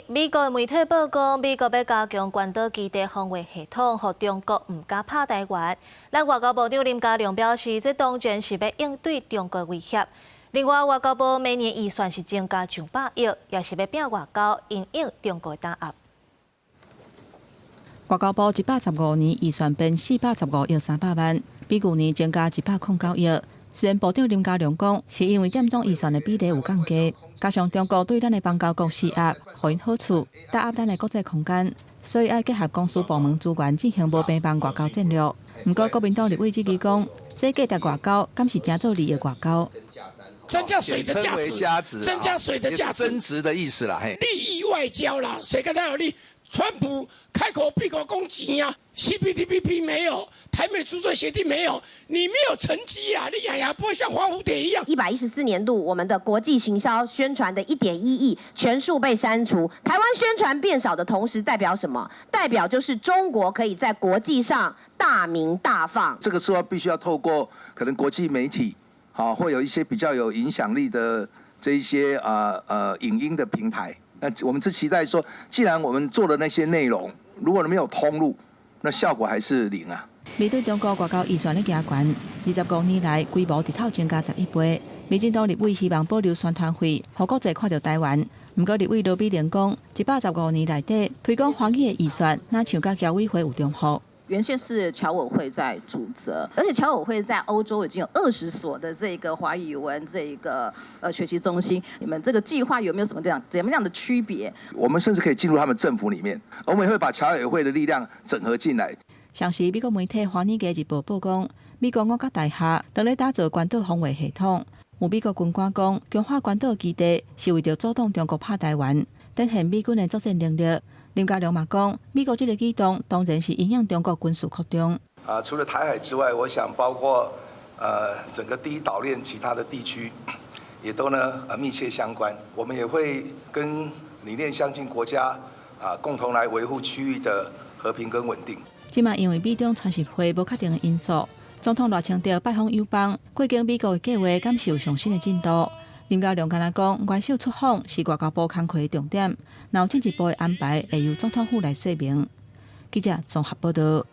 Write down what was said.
美國媒體報講，美國欲加強關島基地防衛系統，予中國毋敢拍台灣。咱外交部長林佳龍表示，這當然是欲應對中國威脅。另外，外交部明年預算是增加上百億，也是欲拼外交，因應中國打壓。外交部115年預算變415億300萬，比舊年增加109億。雖然部長林佳龍講，是因為佔總預算的比例有降低，加上中國對咱的邦交國施壓，予𪜶好處，打壓咱的國際空間，所以愛結合公私部門資源進行無平凡外交戰略。毋過國民黨立委質疑講，這價值外交，敢是成做利益外交？增加水的價值，增加水的價值，增值的意思啦。利益外交啦，誰跟他有利？川普開口閉口講錢啊，CPTPP 沒有，台美租稅協定沒有，你沒有成績啊，你樣樣不會像花蝴蝶一樣。114年度，我們的國際行銷宣傳的1.1億全數被刪除，台灣宣傳變少的同時，代表什麼？代表就是中國可以在國際上大鳴大放。這個時候必須要透過可能國際媒體，好，會有一些比較有影響力的這一些影音的平台。那我們只期待說，既然我們做的那些內容，如果沒有通路，那效果還是零啊。面對中國外交預算咧加懸，25年來規模直透增加11倍。民進黨立委希望保留宣傳費，予國際看著台灣。毋過立委羅美玲講，115年內底推廣華語的預算，若像佮僑委會有重複。原先是僑委會在主責，而且僑委會在歐洲已經有20所的這個華語文這個學習中心。你們這個計劃有沒有什麼這樣怎麼樣的區別？我們甚至可以進入他們政府裡面，我們也會把僑委會的力量整合進來。上時美國媒體《華爾街日報》報講，美國五角大廈正咧打造關島防衛系統。有美國軍官講，強化關島基地是為著阻擋中國拍台灣，展現美軍的作戰能力。林佳龍嘛講，美國這個舉動當然是因應中國軍事擴張。啊，除了台海之外，我想包括整個第一島鏈其他的地區，也都呢密切相關。我們也會跟理念相近國家啊，共同來維護區域的和平跟穩定。這馬因為美中川習會無確定的因素，總統賴清德拜訪友邦，過境美國的計劃敢是有上新的進度？林佳龍敢若講，元首出訪是外交部工課的重點，若有進一步的安排，會由總統府來說明。記者綜合報道。